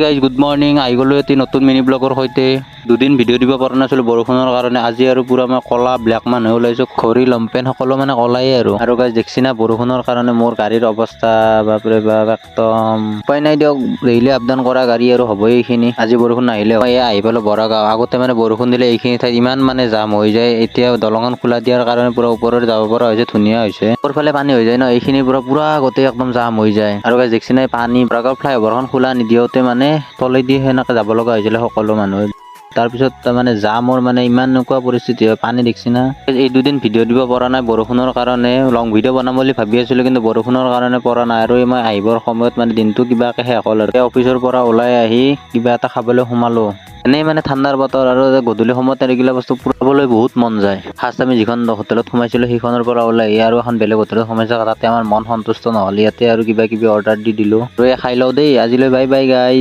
Guys, good morning. আহি গ'লো এটি নতুন মিনি ব্লগৰ সৈতে। দুদিন ভিডিঅ' দিব পৰা নাছিলোঁ বৰষুণৰ কাৰণে। আজি আৰু পূৰা মই ক'লা ব্লেক মানুহ ওলাইছোঁ। ঘড়ী, লংপেণ্ট সকলো মানে ক'লাই আৰু। আৰু গাইজ, দেখছি না বৰষুণৰ কাৰণে মোৰ গাড়ীৰ অৱস্থা? বাপৰে বাপ, একদম উপায় নাই দিয়ক। ডেইলি আপ ডাউন কৰা গাড়ী আৰু হ'বই এইখিনি। আজি বৰষুণ নাহিলে হয়। এয়া আহি পালোঁ বৰাগাঁও। আগতে মানে বৰষুণ দিলে এইখিনি ঠাইত ইমান মানে জাম হৈ যায়। এতিয়া দলংখন খোলা দিয়াৰ কাৰণে পূৰা ওপৰেৰে যাব পৰা হৈছে, ধুনীয়া হৈছে। ওপৰফালে পানী হৈ যায় ন, এইখিনিৰ পৰা পূৰা গোটেই একদম জাম হৈ যায়। আৰু গাইজ, দেখছি নাই পানী? বৰাগাঁও ফ্লাইঅভাৰখন খোলা নিদিওঁতে মানে তলেদি সেনেকে যাব লগা হৈছিলে সকলো মানুহে। তাৰপিছত মানে জামৰ মানে ইমান এনেকুৱা পৰিস্থিতি হয়। পানী দেখছি না? এই দুদিন ভিডিঅ' দিব পৰা নাই বৰষুণৰ কাৰণে। লং ভিডিঅ' বনাম বুলি ভাবি আছিলোঁ, কিন্তু বৰষুণৰ কাৰণে পৰা নাই। আৰু এই মই আহিবৰ সময়ত মানে দিনটো কিবাকে শেষ হ'ল। আৰু এই অফিচৰ পৰা ওলাই আহি কিবা এটা খাবলৈ সোমালোঁ। এনেই মানে ঠাণ্ডাৰ বতৰ আৰু গধূলি সময়ত এইগিলা বস্তু খাবলৈ বহুত মন যায়। ফাৰ্ষ্ট আমি যিখন হোটেলত সোমাইছিলোঁ, সেইখনৰ পৰা ওলাই আহি আৰু এখন বেলেগ হোটেলত সোমাইছোঁ। তাতে আমাৰ মন সন্তুষ্ট নহ'ল। ইয়াতে আৰু কিবা কিবি অৰ্ডাৰ দি দিলোঁ আৰু এই খাই লওঁ দেই। আজিলৈ বাই বাই গাইজ।